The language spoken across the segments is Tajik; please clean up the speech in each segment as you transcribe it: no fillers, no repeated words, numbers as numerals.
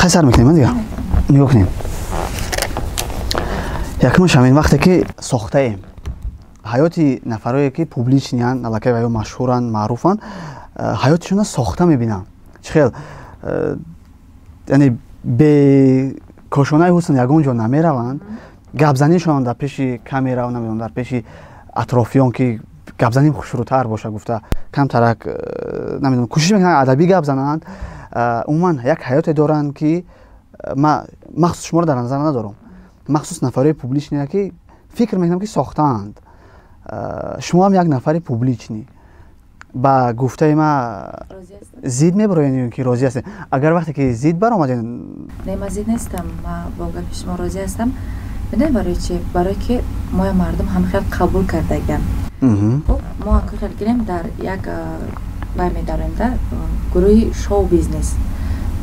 Хай, сар мекунем дига. Нигоҳ кунем. Якумаш ҳамин вақте ки сохтаем. Ҳаёти нафарое ки публичный анд, аллакай ва ё машҳуранд, маъруфанд, ҳаётишонро сохта мебинам. Чӣ хел, яъне бе кошонаи ҳусн ягон ҷо намераванд, гапзанишон дар пеши камера, намедонам, дар пеши атрофиён ки гапзаним хушрӯтар боша гуфта, камтарак, намедонам, кӯшиш мекунанд адабӣ гап зананд. Умуман як ҳаёте доранд ки ма махсус шуморо дар назар надорам, махсус нафарои публичный ки фикр мекунам ки сохтаанд. Шумо ҳам як нафари публичный, ба гуфтаи ма зид мебароед ё ки розӣ ҳастед? Агар вақте ки зид баромадед? Не, ман зид нестам, ман бо гапи шумо розӣ ҳастам. Медонед барои чи? Барое ки моя мардум ҳамхел қабул кардагианд. Хуб, мо акхел гирем, дар як вай медарем, да гурӯҳи шоу бизнес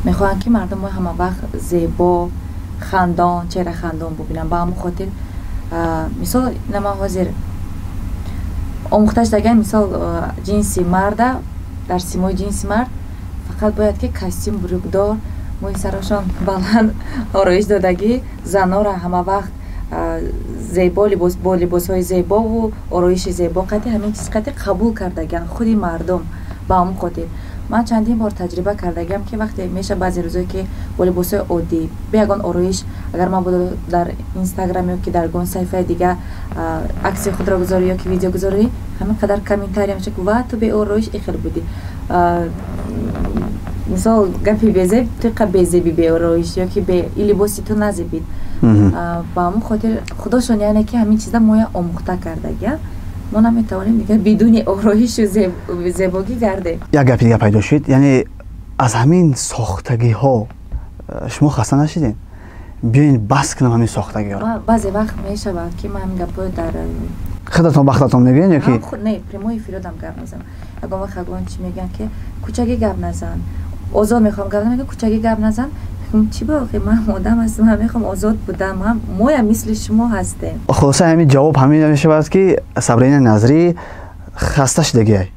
мехоҳанд, ки мардум мо ҳама вақт зебо, хандон, чеҳра хандон бубинанд. Ба ҳамон хотир, мисол, ина ман ҳозир омӯхта шудагиам, мисол, ҷинси марда, дар симои ҷинси мард фақат бояд ки костюм, брюк дор, мӯи сарошон баланд, ороиш додагӣ, занора ҳама вақт зебо, либос, бо либосҳои зебову ороиши зебо қати ҳамин чиз қати қабул кардагианд худи мардум. Ба ҳамон хотир ман чандин бор таҷриба кардагиам, ки вақте меша баъзе рӯзое ки бо либосҳои оддӣ, бе ягон ороиш, агар ман будо дар Инстаграм ё ки дар ягон саҳифаи дига акси худро гузорӣ ё ки видео гузорӣ, ҳамин қадар комментария меша ки: «Ва ту беороиш ихел будӣ», мисол, гапи безеб, ту иқа безеби беороиш ё ки и либоси ту назебид. Ба ҳамон хотир худошон, яъне ки ҳамин чиза моя омӯхта кардагия, мо наметавонем дигар бидуни ороишу зебогӣ гардем. Як гапи дига пайдо шуд, яъне аз ҳамин сохтагиҳо шумо хаста нашидед? Биёин бас кунам ҳамин сохтагиҳоро. Баъзе вақт мешавад, ки ман ҳамин гапҳои дар Худатон ба худатон мегӯед ё ки? Не, прямой эфир одам гап мезанам. Ягон вақт ягон чи мегӯянд ки кӯчагӣ гап назан, озод мехоҳам гап, мегӯям, кӯчагӣ гап назан. Чӣ ба охи, ман одам ҳастам, ман мехоҳам озод будам, моям мисли шумо ҳастем. Хулоса, ҳамин ҷавоб ҳамин мешавад, ки Сабрина Назрӣ хаста шудагиай?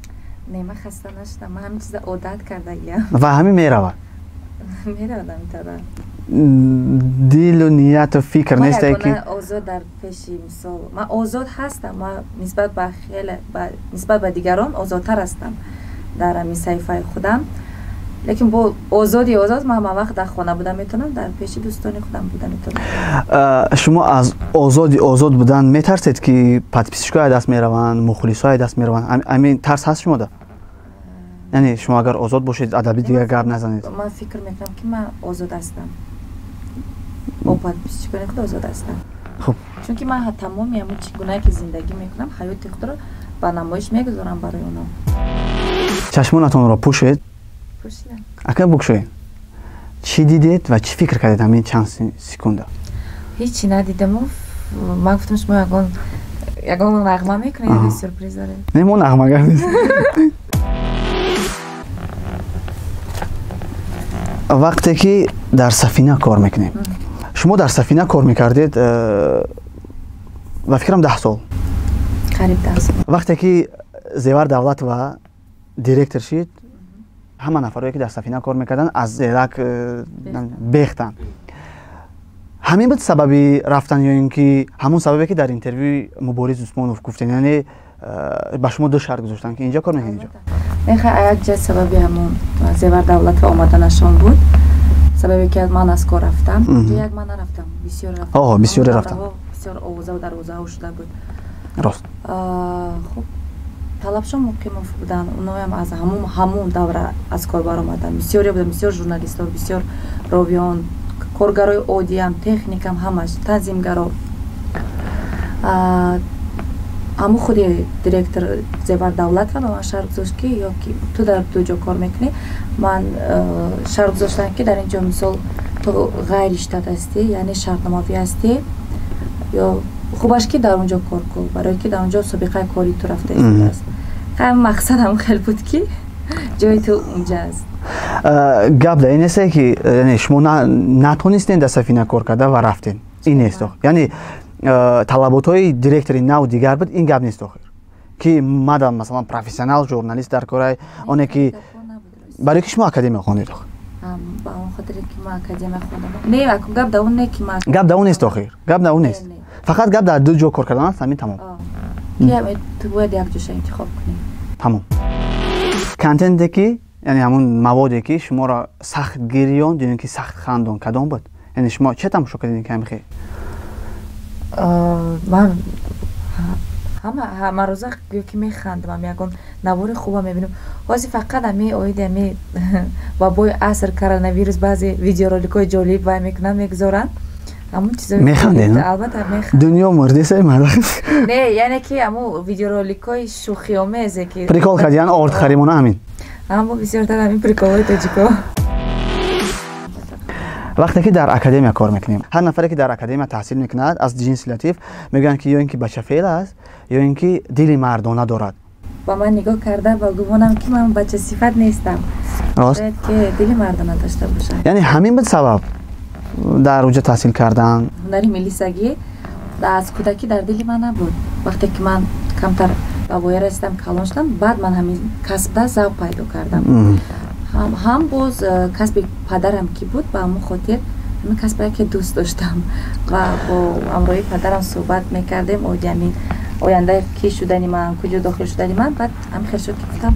Не, ман хаста нашудам, ман ҳамин чиза одат кардагиам. Ва ҳамин меравад? Меравад ҳамин. Дилу нияту фикр несте ки Озод дар пеши, мисол, ман озод ҳастам, ман нисбат ба хеле, нисбат ба дигарон озодтар ҳастам дар ҳамин саҳифаи худам, лекин бо озоди озод ман ҳама вақт дар хона буда метавонам, дар пеши дӯстони худам буда метавонам. Шумо аз озоди озод будан метарсед, ки подписчик ҳои даст мераванд, мухлисҳои даст мераванд? Ҳамин тарс ҳаст шумода? Яъне шумо агар озод бошед, адабӣ дигар гап назанед? Ман фикр мекунам, ки ман озод ҳастам, бо подписчик они худ озод ҳастам. Хуб. Чунки ман тамоми ҳамун чӣ гунае ки зиндагӣ мекунам, ҳаёти худро ба намоиш мегузорам барои онҳо. Чашмонатонро пӯшед. Акнун букшоед. Чӣ дидед ва чӣ фикр кардед ҳамин чанд секунда? Ҳечи надидаму ман гуфтам, шумо ягон нағма мекунед, ягон сюрприз доред. Не, мо нағмагар нест. Вақте ки дар Сафина кор мекунем, шумо дар Сафина кор мекардед, ба фикрам, 10 сол. Қариб 10 сол. Вақте ки Зевар Давлатова директор шид, ҳама нафарое ки дар Сафина кор мекарданд, аз зерак бехтанд. Ҳамин буд сабаби рафтан ё ин ки ҳамон сабабе, ки дар интервюи Мубориз Усмонов гуфтед, яъне ба шумо ду шарт гузоштанд, ки инҷо кор мекунед, инҷо? Неха, як ҷа сабаби ҳамон Зевар Давлатова омаданашон буд, сабабе ки ман аз кор рафтам. Як ман нарафтам, бисёр. Рафтам, бисёре рафтам. Бисёр овозаву дарвозаҳо шуда буд. Рост. Хуб, Талабшон Муқимов буданд, оноям аз ҳамун давра аз кор баромаданд. Бисёре буданд, бисёр журналистҳо, бисёр ровиён, коргарои оддиам, техникам, ҳамаш танзимгаро. Ҳамун худи директор Зевар Давлатова ба ман шарт гузошт, ки ё ки ту дар ду ҷо кор мекунӣ. Ман шарт гузоштам, ки дар ин ҷо, мисол, ту ғайри штат ҳастӣ, яъне шартномавӣ ҳастӣ, ё хубаш ки дар он ҷо кор кун, барое ки дар он ҷо собиқаи кори ту рафта истодааст. Мақсадам хел буд, ки ҷои ту унҷа аст. Гап дар ин несте, ки яъне шумо натонистен дар Сафина кор карда ва рафтен, ин нест. Яъне талаботҳои директори нав дигар буд, ин гап нест охир, ки мадам, масалан, профессионал журналист дар корай, оне ки барои ки шумо академия хондед охир. Ба он хотире ки ман академия хондам. Не, акун гап да он не ки ман гап да он нест, охир гап да он нест. Фақат гап дар ду ҷо кор кардан аст, ҳамин тамом. Ту бояд як ҷоша интихоб кунӣ. Тамом. Контенте ки, яъне ҳамун маводе ки шуморо сахт гирёнд ё ин ки сахт хандон, кадом буд? Яъне шумо че тамошо кардед ки ҳамихе? Ман ҳама ҳамарӯза гӯё ки механдам, ягон навори хуба мебинам. Ҳозир фақат ами оиди ами вабои аср, коронавирус, баъзе видеороликҳои ҷолиб вай мекунанд, мегузоранд. Ҳамун чизо механдед? Албатта, механдам. Дунё мурдесай мада. Не, яъне ки ҳамун видеороликҳои шӯхиомезе ки прикол кардиян, орд харимона, ҳамин. Ҳамо бисёртар ҳамин приколҳои тоҷико. Вақте ки дар академия кор мекунем, ҳар нафаре ки дар академия таҳсил мекунад, аз ҷинси латиф мегӯянд, ки ё ин ки бачафеъл аст, ё ин ки дили мардона дорад. Ба ман нигоҳ карда, ба гумонам ки ман бачасифат нестам. Рост. Шояд ки дили мардона дошта бошам. Яъне ҳамин буд сабаб дар уҷа таҳсил кардан? Ҳунари милисагӣ аз кӯдакӣ дар дили ман набуд. Вақте ки ман камтар ба воя расидам, калон шудам, баъд ман ҳамин касбда завқ пайдо кардам. Ҳам боз касби падарам ки буд, ба ҳамон хотир ҳамин касбе ки дӯст доштам ва бо ҳамроҳии падарам суҳбат мекардем оиди ҳамин оянда ки шудани ман, куҷо дохил шудани ман. Баъд ҳамин хел шуд ки гуфтам,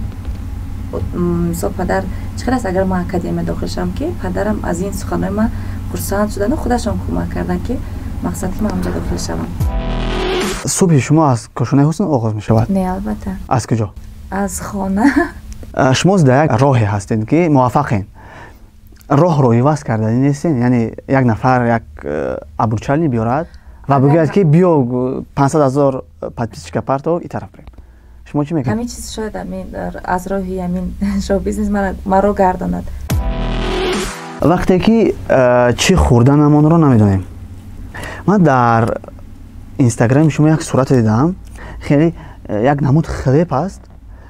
мисол, падар, чӣ хел аст, агар ман академия дохил шавам? Ки падарам аз ин суханҳои ман хурсанд шудану худашон кӯмак карданд, ки мақсад ки ман онҷо дохил шавам. Субҳи шумо аз кошонаи ҳусн оғоз мешавад? Не, албатта. Аз куҷо? Аз хона. Шумо дар як роҳе ҳастед, ки муваффақен, роҳро иваз карданӣ нестен? Яъне як нафар як обручальный биёрад ва бигӯяд, ки биё, 500 000 подписчика парто, и тараф бирем, шумо чӣ мекунед? Ҳамин чиз шояд ҳамин аз роҳи ҳамин шоу бизнес маро гардонад. Вақте ки чӣ хӯрданамонро намедонем, ман дар инстаграми шумо як сурате дидам, хеле як намуд хлеб аст,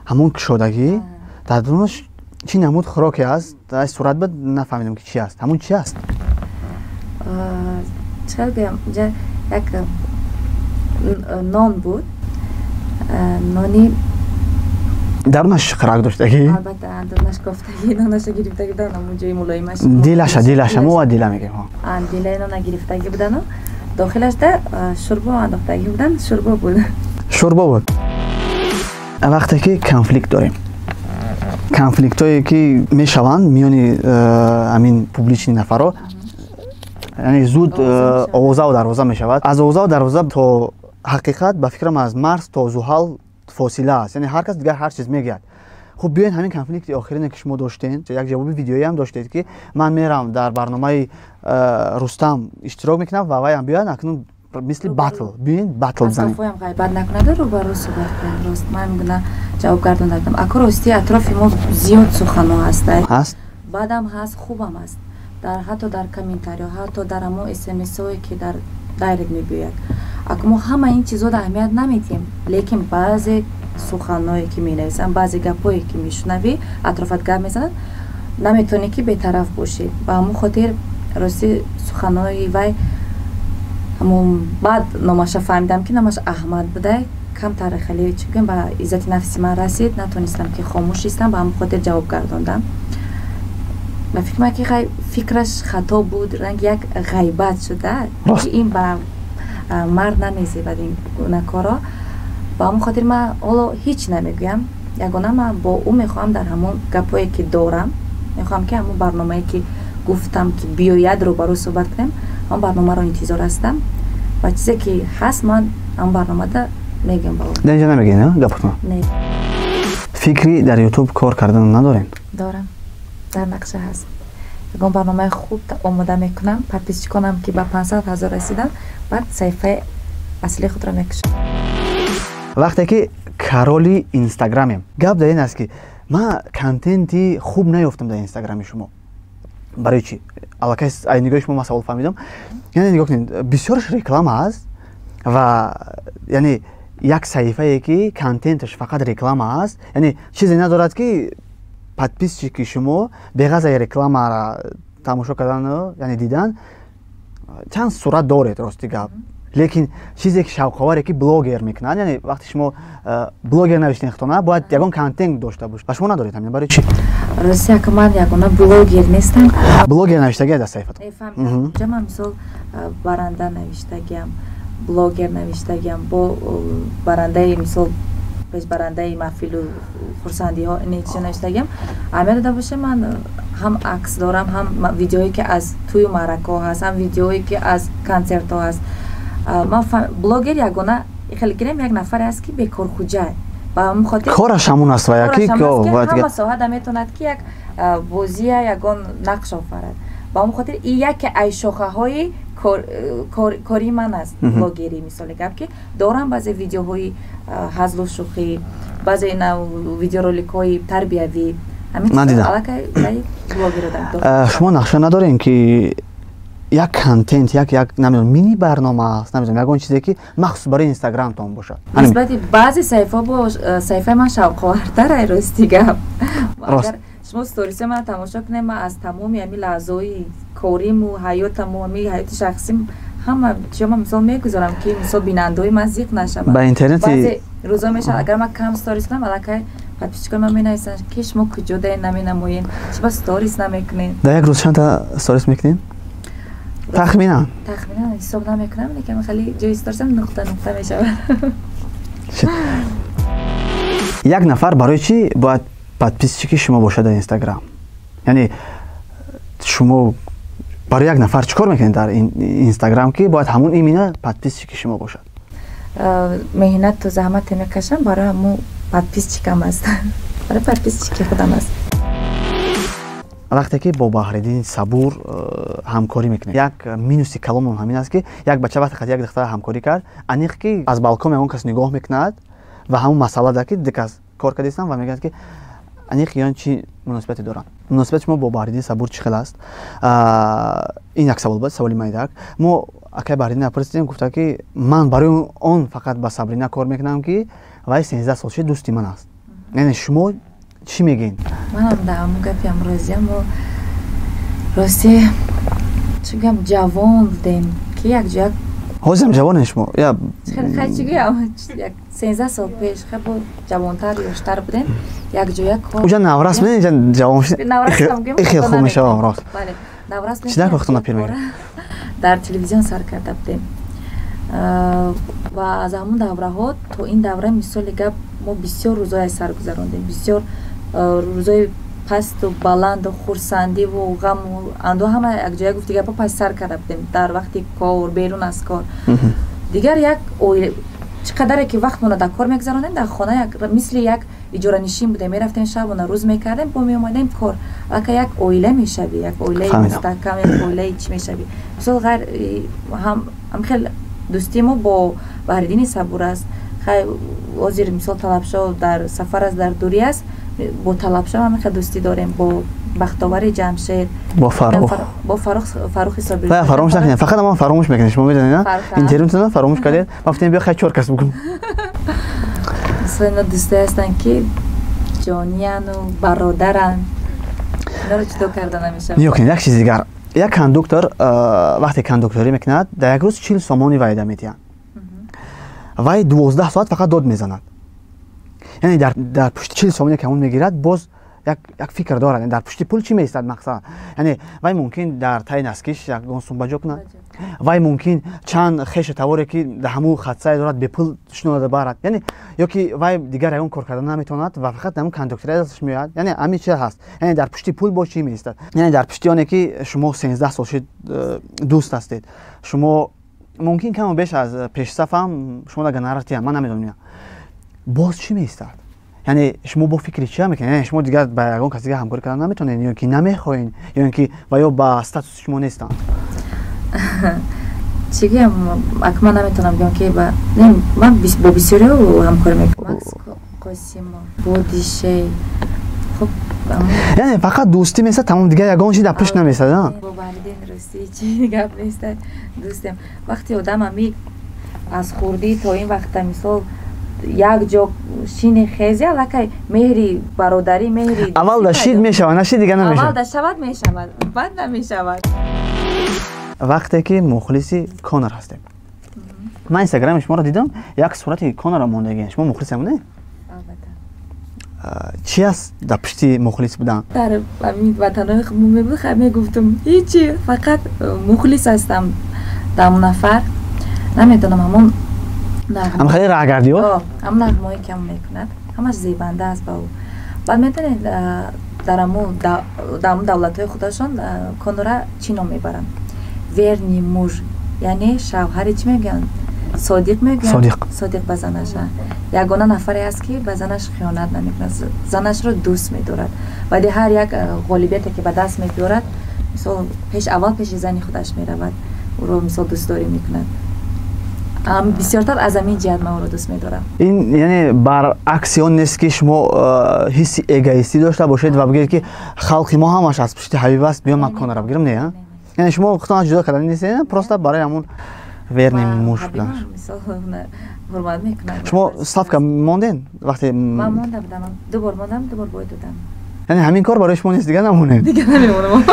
ҳамон кушодагӣ, дар дунаш чӣ намуд хӯроке аст. Дар сурат буд, нафаҳмидам, ки чӣ аст. Ҳамон чӣ аст? Чӣ гӯям, инҷа як нон буд, нони Дарунаш хӯрак доштагӣ? Албатта, дарунаш кофтагӣ, нонаша гирифтагӣ будан, ҳамон ҷои мулоимаш. Дилаша, дилаша, мо дила мегӯем. Дилаи нона гирифтагӣ будану дохилашда шӯрбо андохтагӣ будан, шӯрбо буд. Шӯрбо буд. Вақте ки конфликт дорем, конфликтҳое ки мешаванд миёни ҳамин публичный нафарҳо, яъне зуд овозаву дарвоза мешавад. Аз овозаву дарвоза то ҳақиқат, ба фикрам, аз Марс то Зуҳал фосила аст. Яъне ҳар кас дигар ҳар чиз мегӯяд. Хуб, биёед, ҳамин конфликти охирине, ки шумо доштед, як ҷавоби видеоиам доштед, ки ман мерам, дар барномаи Рустам иштирок мекунам ва вайам биёяд, акнун мисли батл, биёед, батл бизанем. Атрофоям ғайбат накунаду рӯбарӯ суҳбат кунем. Рост, ман гуна ҷавоб гардонда будам. Ако рости, атрофи мо зиёд суханҳо ҳастад. Ҳаст. Бадам ҳаст, хубам ҳаст, дар ҳатто дар комментариҳо, ҳатто дар ҳамон смсҳое, ки дар дайрект мебиёяд. Ако мо ҳама ин чизоро аҳамият намедиҳем, лекин баъзе суханҳое, ки менависанд, баъзе гапҳое, ки мешунавӣ, атрофат гап мезананд, наметавонӣ, ки бетараф бошӣ. Ба ҳамон хотир, рости, суханҳои вай ҳамон, баъд номаша фаҳмидам, ки номаш Аҳмад буда, камтар хеле, чӣ гӯям, ба иззати нафси ман расид. Натонистам, ки хомӯш истам, ба ҳамон хотир ҷавоб гардондам. Ба фикр ман, ки фикраш хато буд, ранги як ғайбат шуда, ки ин ба мард намезебад ин гуна корро. Ба ҳамон хотир ман ҳоло ҳеҷ намегӯям. Ягона ман бо ӯ мехоҳам дар ҳамон гапҳое, ки дорам, мехоҳам, ки ҳамон барномае, ки гуфтам, ки биёяд, рӯбарӯ суҳбат кунем, ҳамон барномаро интизор ҳастам ва чизе ки ҳаст, ман ҳамон барномада мегӯям ба ӯ. Дар инҷа намегӯед гапотон? Не. Фикри дар Ютуб кор кардан надорем? Дорам, дар нақша ҳаст. Ягон барномаи хуб омода мекунам, подписчиконам ки ба 500 000 расидам, баъд саҳифаи аслии худро мекушам. Вақте ки короли инстаграмем, гап дар ин аст, ки ман контенти хуб наёфтам дар инстаграми шумо. Барои чӣ? Аллакай ай нигоҳи шумо ман савол фаҳмидам. Яъне нигоҳ кунед, бисёрш реклама аст ва яъне як саҳифае, ки контенташ фақат реклама аст, яъне чизе надорад, ки подписчики шумо беғазаи рекламара тамошо кардану, яъне дидан. Чанд сурат доред, рости гап? Лекин чизе ки шавқоваре ки блогер мекунад, яъне вақте шумо блогер навиштен хитона, бояд ягон контент дошта бошед. Ба шумо надоред ҳамин, барои чӣ? Рости, ака, ман ягона блогер нестам. Блогер навиштагия дар саҳифатон. Фаҳмидам. Ман, мисол, баранда навиштагиам, блогер навиштагиам, бо барандаи, мисол, пешбарандаи маҳфилу хурсандиҳо, ин чизо навиштагиам. Аҳамият дода боша, ман ҳам акс дорам, ҳам видеое ки аз тӯю маъракаҳо ҳаст, ҳам видеое ки аз консертҳо ҳаст. Ман блогер ягона хеле гирем, як нафаре аст ки бекорхуҷа, ба ҳамин хотир кораш ҳамун аст ва яки ҳама соҳада метавонад ки як бозия, ягон нақш офарад. Ба ҳамин хотир и яке аз шохаҳои кори ман аст блогерӣ. Мисоли гап, ки дорам баъзе видеоҳои ҳазлу шӯхӣ, баъзе видеороликҳои тарбиявӣ. Ман дидам. Шумо нақша надорем ки як контент, як намедонам, мини барнома аст, намедонам, ягон чизе ки махсус барои инстаграмтон бошад? Нисбати баъзе саҳифаҳо бо саҳифаи ман шавқовартар ай, рости гап. Агар шумо сторисои мана тамошо кунед, ман аз тамоми ҳами лаҳзаҳои кориму ҳаётаму ҳами ҳаёти шахсим ҳама чиё ман, мисол, мегузорам, ки, мисол, бинандаҳои ман зиқ нашаванд. Ба интернети баъзе рӯзо мешавад, агар ман кам сторис кунам, аллакай подписчикои ман менависанд, ки шумо куҷо даен, наменамоен, чиба сторис намекунед? Дар як рӯз чандта сторис мекунед тахминан? Тахминан ҳисоб намекунам, лекин хеле ҷои сторисам нуқта нуқта мешавад. Як нафар барои чӣ бояд подписчики шумо бошад дар инстаграм? Яъне шумо барои як нафар чӣ кор мекунед дар инстаграм, ки бояд ҳамун именно подписчики шумо бошад? Меҳнату заҳмате мекашам, барои ҳамун подписчикам аст, барои подписчики худам аст. Вақте ки бо Баҳриддини Сабур ҳамкорӣ мекунед, як минуси каломон ҳамин аст, ки як бача вақте қати як духтара ҳамкорӣ кард, аниқ ки аз балкон ягон кас нигоҳ мекунад ва ҳамун масъала да ки ду кас кор кардистанд ва мегӯянд, ки аниқ ён чӣ муносибате доранд. Муносибати шумо бо Баҳриддини Сабур чӣ хел аст? Ин як савол буд, саволи майдак. Мо акай Баҳриддин пурсидем, гуфта ки ман барои он фақат ба Сабрина кор мекунам, ки вай 13 сол шид дӯсти ман аст. Яъне шумо чӣ мегӯед? Манам дар ҳамун гапиам розиам. Мо, рости, чӣ гӯям, ҷавон будем, ки якҷоя. Ҳозирам ҷавонем шумо. Хай, чӣ гӯям, як 13 сол пеш хай бо ҷавонтар, ёштар будем, якҷоя кор. Уҷа наврас будем, инҷа ҷавон хел хуб мешавам, рост. Наврас. Чӣ накохтона пир мегӯям. Дар телевизион сар карда будем ва аз ҳамун давраҳо то ин давра, мисоли гап, мо бисёр рӯзое сар гузарондем, бисёр рӯзои пасту баланду хурсандиву ғаму андӯ, ҳама якҷоя, гуфти гапо, пас сар карда будем дар вақти кор, берун аз кор. Дигар як чӣ қадаре ки вақтмонро дар кор мегузаронем, дар хона мисли як иҷоранишин будем, мерафтем, шабона рӯз мекардем, бо меомадем кор. Аллакай як оила мешавӣ, як оилаи мустаҳкам, як оилаи чӣ мешавӣ. Мисол, ғайр ҳам хел дӯстии мо бо Баҳриддини Сабур аст. Хай, ҳозир, мисол, Талабшо дар сафар аст, дар дурӣ аст, бо Талабшо ҳам хел дӯстӣ дорем, бо Бахтовари Ҷамшед. Бо Фаррух. Бо Фаррухи Собир. Фаромӯш накунед, фақат ман фаромӯш мекунед, шумо медонед, на интервютона фаромӯш кардед. Ман гуфтем, биё, хай, чор кас бикун. Мисол, ино дӯстое ҳастанд, ки ҷонияну бародаранд, иноро ҷудо карда намешавад. Нигоҳ кунед, як чизи дигар. Як кондуктор вақте кондукторӣ мекунад, дар як рӯз 40 сомони вайда медиҳанд. Вай 12 соат фақат дод мезанад. Яъне дар пушти 40 сомоне ки ҳамон мегирад, боз як фикр дорад, дар пушти пул чӣ меистад. Мақсад, яъне вай мумкин дар таи носкиш ягон сум ба ҷо кунад, вай мумкин чанд хешу таворе ки дар ҳамун хатсае дорад, бепул шунонада барад, яъне ё ки вай дигар ягон кор карда наметавонад ва фақат ҳамун кондуктория дасташ меояд. Яъне ҳамин чи ҳаст? Яъне дар пушти пул боз чӣ меистад? Яъне дар пушти оне ки шумо 13 сол шид дӯст ҳастед, шумо мумкин каму беш аз пешсафам шумо дар гонорар тиям, ман намедонам, боз чӣ меистад? Яъне шумо бо фикри чия мекунед? Яъне шумо дигар ба ягон кас дигар ҳамкорӣ кардан наметавонед ё ки намехоҳед, ё ин ки ва ё ба статуси шумо нестанд? Чӣ гӯям, ак, ман наметавонам гӯям, ки ман бо бисёриҳо ҳамкорӣ мекунам. Макс Қосимов, Бодишей, хуб. Яъне фақат дӯстӣ месад, тамом, дигар ягон чиз дар пушт намесад? Бо Баҳриддин, ростӣ, чӣ гап неста, дӯстем. Вақте одам ами аз хурдӣ то ин вақта, мисол, як ҷо шини хези, аллакай меҳри бародарӣ, меҳри Аввал да шид мешавад, нашид дигар намешавад. Аввал да шавад мешавад, баъд намешавад. Вақте ки мухлиси Конор ҳастем, Ман инстаграми шуморо дидам, як сурати Конора мондагиен. Шумо мухлис ҳамоне? Албатта. Чӣ аст дар пушти мухлис будан? Дар ҳамин ватанҳои худмон мебуд, мегуфтам ҳечи, фақат мухлис ҳастам дар он нафар. Намедонам, ҳамон ҳам хеле раҳгардиҳо, ҳам нағмое ки ҳам мекунад, ҳамаш зебанда аст ба ӯ. Баъд медонед, дар ҳамун давлатҳои худашон Конора чӣ ном мебаранд? Верный муж, яъне шавҳари чӣ мегӯянд? Содиқ мегӯянд. Содиқ. Содиқ ба занаша. Ягона нафаре аст, ки ба занаш хиёнат намекунад, занашро дӯст медорад. Баъди ҳар як ғолибияте ки ба даст мебиёрад, мисол, пеш аввал пеши зани худаш меравад, ӯро, мисол, дӯстдорӣ мекунад. Бисёртар аз ҳамин ҷиҳат ман ӯро дӯст медорам. Ин яъне баръакси он нест, ки шумо ҳисси эгоистӣ дошта бошед ва бигӯед, ки халқи мо ҳамаш аз пушти Ҳабиб аст, биё ман Конора бигирам? Не, яъне шумо худтон ҷудо кардани нестед, просто барои ҳамун верный муж будан ҳурмат мекунам. Шумо ставка монден вақте? Ман монда будам, ду бор мондам, ду бор бой додам. Яъне ҳамин кор барои шумо нест, дигар намонед? Дигар намемонам.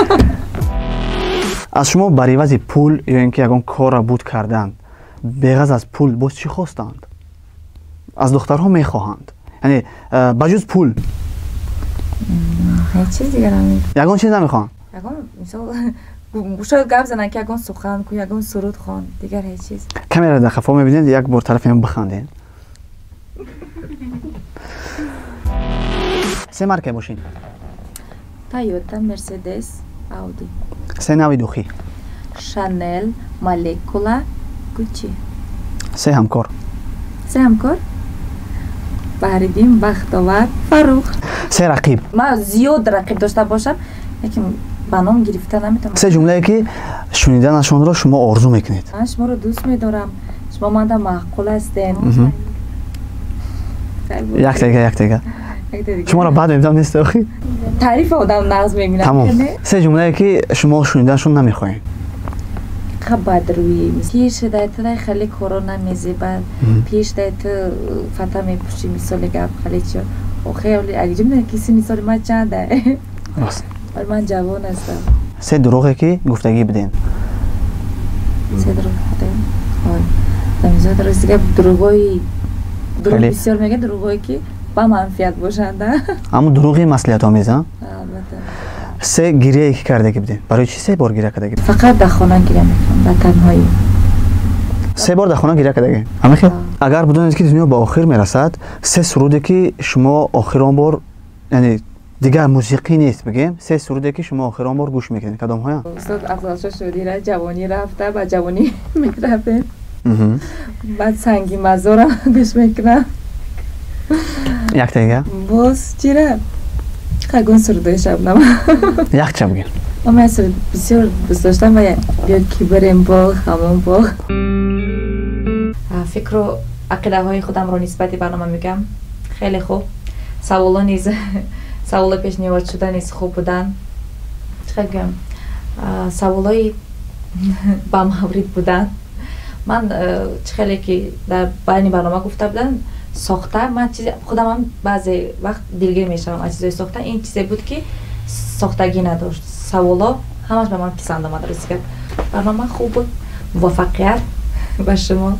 Аз шумо бар ивази пул ё ин ки ягон корра буд кардан, беғаз аз пул, боз чӣ хостанд? Аз духтарҳо мехоҳанд, яъне ба ҷуз пул. Ҳеҷ чиз дигар. Ягон чиз намехоҳанд? Ягон, мисол, шояд гап зананд, ки ягон сухан ку, ягон суруд хон, дигар ҳеҷ чиз. Камера дар хафо мебинед, як бор тарафи ҳам бихандед. Се маркаи мошин? Тойота, Мерседес, Ауди. Се нави духӣ? Шанел, Молекула, Гуччи. Се ҳамкор? Се ҳамкор: Баҳриддин, Бахтовар, Фаррух. Се рақиб? Ман зиёд рақиб дошта бошам, лекин ба ном гирифта наметавонам. Се ҷумлае, ки шуниданашонро шумо орзу мекунед? Ман шуморо дӯст медорам, шумо манда маъқул ҳастед. Яктега, яктега. Шуморо баъд мебинам, нест охи? Таърифи одам нағз мебинам. Тамом. Се ҷумлае, ки шумо шуниданашон намехоҳед? Бадрӯӣ, пир шудай, ту дай хеле коро намезебад, пир шудай, ту фата мепӯшӣ, мисоли гап, хеле чиё. Охе, агиҷо медонӣ, ки синни соли ман чанда? Рост. Вале ман ҷавон ҳастам. Се дурӯғе, ки гуфтагӣ бидем? Се дурӯғ гуфтагӣ? Ой, дамизод, рости гап, дурӯғҳои дурӯғ бисёр мегӯяд, дурӯғҳое, ки ба манфиат бошанд. Ҳамун дурӯғи маслиҳатомез, а? Албатта. Се гиряе, ки кардагӣ будем? Барои чӣ се бор гиря кардагӣ? Фақат дар хона гиря мекунам, дар танҳоӣ. Се бор дар хона гиря кардагӣ, ҳамин хел? Агар бидонед, ки дунё ба охир мерасад, се суруде, ки шумо охирон бор, яъне дигар мусиқӣ нест, бигем, се суруде, ки шумо охирон бор гӯш мекунед, кадомҳоянд? Устод Афзалшо Шодира, «Ҷавонӣ рафта, ба ҷавонӣ мерафем». Баъд «Санги мазорам» гӯш мекунам. Яктега. Боз чира, ягон сурудои Шабнам. Якча бигем. Ман суруд бисёр дӯст доштам ва «Биё ки барем боғ, ҳамон боғ». Фикру ақидаҳои худамро нисбати барнома мегӯям: хеле хуб, саволо низ, саволои пешниҳод шуда низ хуб буданд, чӣ гӯям, саволои ба маврид буданд. Ман чӣ хеле ки дар байни барнома гуфта будам, сохта, ман чизи худамам баъзе вақт дилгир мешавам аз чизои сохта. Ин чизе буд, ки сохтагӣ надошт. Саволо ҳамаш ба ман писанд омад. Рости гап, барнома хуб буд. Муваффақият ба шумо.